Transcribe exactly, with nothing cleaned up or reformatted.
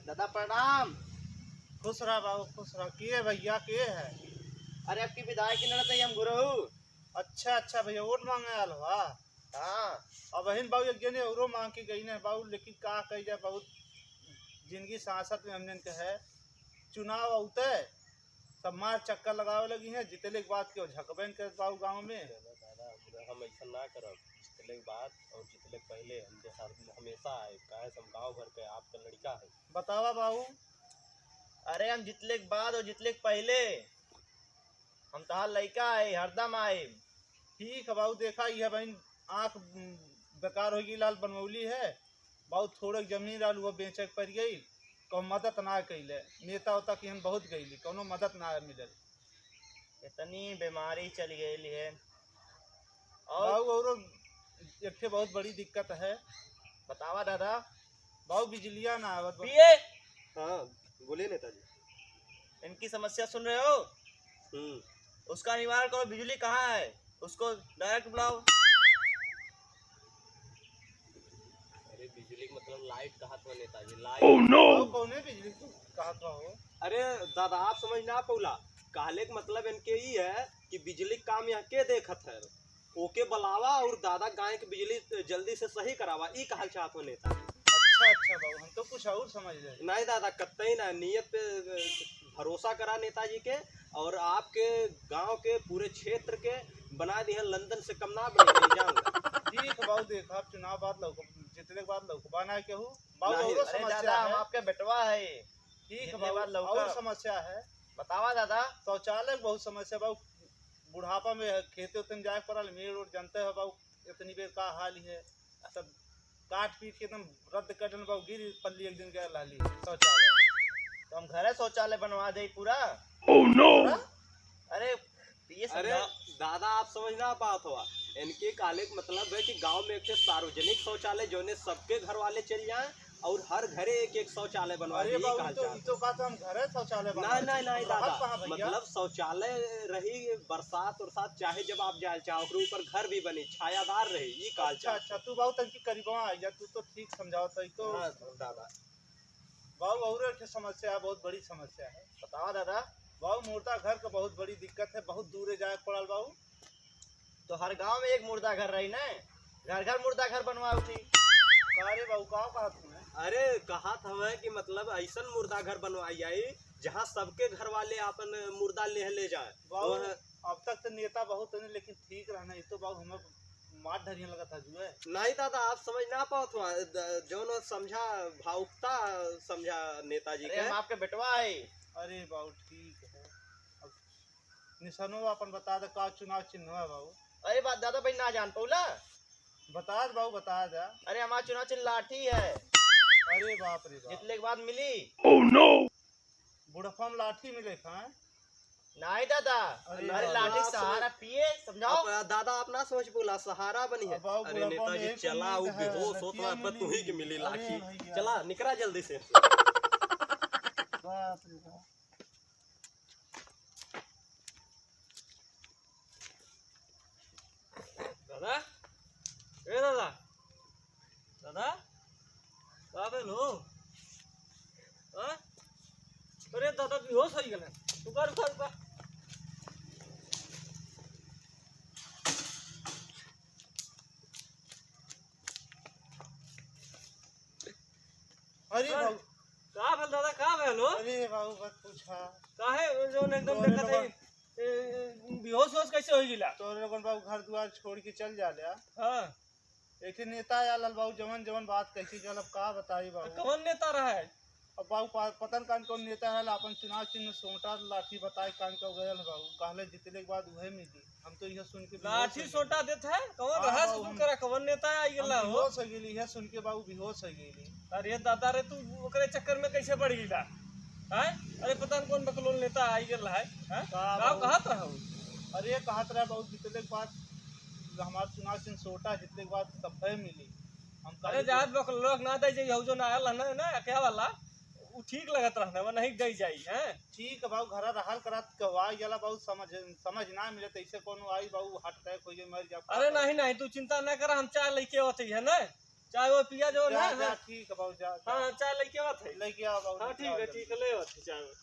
दादा प्रणाम। खुश रहा बाबू, खुश रहा। के है भैया, के है? अरे, आपकी विधायक की लड़त है, हम गुरहू। अच्छा, अच्छा भैया, वोट मांगे आल हो, हाँ? हाँ। अब अहिन बाबू एक जने औरो मांग के गई ने बाबू, लेकिन का कही जाए, बहुत जिंदगी सांसत में हमने के है। चुनाव औते सब मार चक्कर लगावे लगी हैं, जितले के बाद केहू झकबे न करत बाबू गाँव में। दादा, दादा, हम ऐसा ना करब। जितले के बाद और जितले के पहले हम हर, हमेशा आए, काहे से हम गाँव भर के आपका लड़का है। बतावा बाबू। अरे, हम जितले के बाद और जितले के पहले, हम तहार लड़का है, हरदम आए। ठीक है बाबू, देखा, यह बहन आँख, उम, बेकार हो गई, लाल बनवली है। बहुत थोड़े जमीन रहल, वो बेचे के पड़ गई। कौन मदद ना कैले, नेता उता की हम बहुत गईली, कौनो मदद ना मिलल। इतनी बीमारी चल गई है। और बाबू, औरो एक ठे बहुत बड़ी दिक्कत है। बतावा दादा। बाबू, बिजलिया ना आवत बा। पिए। हाँ, बोलिए नेताजी। इनकी समस्या सुन रहे हो? हम्म। उसका निवारण करो, बिजली कहाँ है? उसको डायरेक्ट बुलाओ। अरे, बिजली के मतलब लाइट कहा था नेताजी, लाइट। Oh no! बाबू, कौने बिजली तू कहा था हो? अरे दादा, आप समझ ना पौला। कहले के मतलब इनके ई है कि बिजली के काम यहाँ के देखत है, ओके बुलावा और दादा गाँव के बिजली जल्दी से सही करावा, ई कहल चाहत हो नेता। अच्छा, अच्छा बाबू, हम तो कुछ और समझ रहे। नहीं दादा, कतई ना, नियत पे, अ, भरोसा करा नेताजी के, और आपके गाँव के पूरे क्षेत्र के बना दिहन, लंदन से कम ना बने, नहीं जान। ठीक है बाबू, देखा, आप चुनाव बाद लौक, जितने के बाद लौकबा ना केहू। बाबू, नहीं, औरो अरे समस्या दादा, हम है। आपके बेटवा है। ठीक है जितने बाबू, बार लौका। और समस्या है। बतावा दादा। शौचालय के बहुत समस्या बाबू, बुढ़ापा में खेते उतने जाए के पड़ल, मेड़ ओड़ जानते हो बाबू, इतनी बेर का हाल ही है, सब काट पीट के एकदम रद्द कर देन बाबू, गिर पल्ली एक दिन गए लाली शौचालय। तो हम घरे शौचालय बनवा दे पूरा। Oh no! पूरा? अरे, ये अरे समझा। दादा, आप समझ ना पात हो, इनके कहले के मतलब है कि गांव में एक ठे सार्वजनिक शौचालय, जोने सबके घर वाले चल जाए और हर घरे एक एक शौचालय बनवा अरे दी, बाबू, कहल ई तो, चाहत ई तो है। का तो हम घरे शौचालय नहीं, बनवा नहीं, दी। नहीं, तो दादा, कहाँ भैया? मतलब शौचालय रही, बरसात उरसात, चाहे जब आप जाए चाहो, ओकरे ऊपर घर भी बनी, छायादार रही, ये कहल अच्छा, चाहत है। अच्छा, तू बाबू तनकी करीबवा आ जा, तू तो ठीक समझावत है, ई तो हाँ, दादा। बाबू, और एक ठे समस्या है, बहुत बड़ी समस्या है। बतावा दादा। बाबू, मुर्दा घर का बहुत बड़ी दिक्कत है, बहुत दूर जाए के पड़ल बाबू। तो हर गांव में एक मुर्दा घर रही ना, घर घर मुर्दा घर बनवा उठी। का रे बाबू, का कहत हूँ मैं? अरे, कहत हवे कि मतलब ऐसन मुर्दा घर बनवाई जाई, जहाँ सबके घर वाले आपन मुर्दा ले, ले जाए। बाबू, वह अब तक तो नेता बहुत होने, लेकिन ठीक रहना, ये तो बाबू हमें मार धरिया लगा था जुए। नहीं दादा, आप समझ ना पावत हो, द-, जौन समझा भावुकता समझा नेताजी अरे, के। हम आपके बेटवा है। अरे बाबू, ठीक है। अब निशानो अपन बता दे, का चुनाव चिन्ह है बाबू? अरे बात दादा भाई ना जान पौला। बता दे बाबू, बता दे। अरे हमारा चुनाव चिन्ह लाठी है। अरे बाप रे बाप। जितले के बाद मिली। Oh no! बुढ़ापा में लाठी मिले खाए। नहीं दादा, अरे अरे बाप। लाठी सहारा पिए, समझाओ। अब दादा आप ना समझ पौला, सहारा बनी है। अब बाबू अरे बुढ़ापा में नेताजी एक चला, वो मिनट है, बेहोश होत लठिया बा, अब मिली। तुही के मिली अरे लाठी। भैया। चला, निकरा जल्दी से। बाप रे बाप। दादा, ए दादा, दादा, का भेल हो? हाँ? अरे दादा, बेहोश हो गए। रुका, रुका, रुका। अरे का, बाबू। का भेल दादा, का भेल हो? अरे बाबू, मत पूछा। काहे जो एकदम दोनों देखत है, लोगन ए, ए, बेहोश होश कैसे हो गिला? तोरे लोगन बाबू घर दुआर छोड़ के चल जा ले। हाँ। एक ठे नेता आयल हल बाबू, जवन जवन बात कैसी चल, अब का बताई बाबू। कौन नेता रहा है? अब बाबू पा-, पता न कान कौन नेता है, आपन चुनाव चिन्ह सोटा लाठी बताए कान का गयल बाबू, कहले जितले के बाद उहे मिली। हम तो यह सुन के बेहोश लाठी हो गए। सोटा देत है? कौन हाँ रहा बाबू, शुरू हम करा, कौन नेता आई हम गेला हो? बेहोश हो गेली, यह सुन के बाबू बेहोश हो गेली। अरे दादा रे, तू ओकरे चक्कर में कैसे पड़ गईला? हैं? अरे पता न कौन बकलोल नेता आई गेल है, हैं? का का बाबू? कहत रहो? अरे कहत रहे बाबू, जितले के बाद हमार चुनाव चिन्ह सोटा, जितले के बाद तब्बे मिली। हम अरे कहले जात बकलोल ना दे जे, हौ जो ना आयल है ना, ना, क्या वाला? उ ठीक लगत रहना, वो नहीं गई जाई, हैं? ठीक है बाबू, घरा रहल करत कहवाई जाला बाबू, समझ, समझ ना मिले, तैसे कोनो आई बाबू, heart attack हो जाए, मर जाए। अरे नहीं, नहीं, तू चिंता ना कर, हम चाय लेके आवत है ना, चाय वो पिया जो जा, ना, जा, हाँ। ठीक है बाबू, जा, जा। हाँ, चाय लेके आवत है। लेके आओ बाबू, हाँ, लेके ठीक आओ है, जल्दी। ठीक है, ले आवत है चाय वो।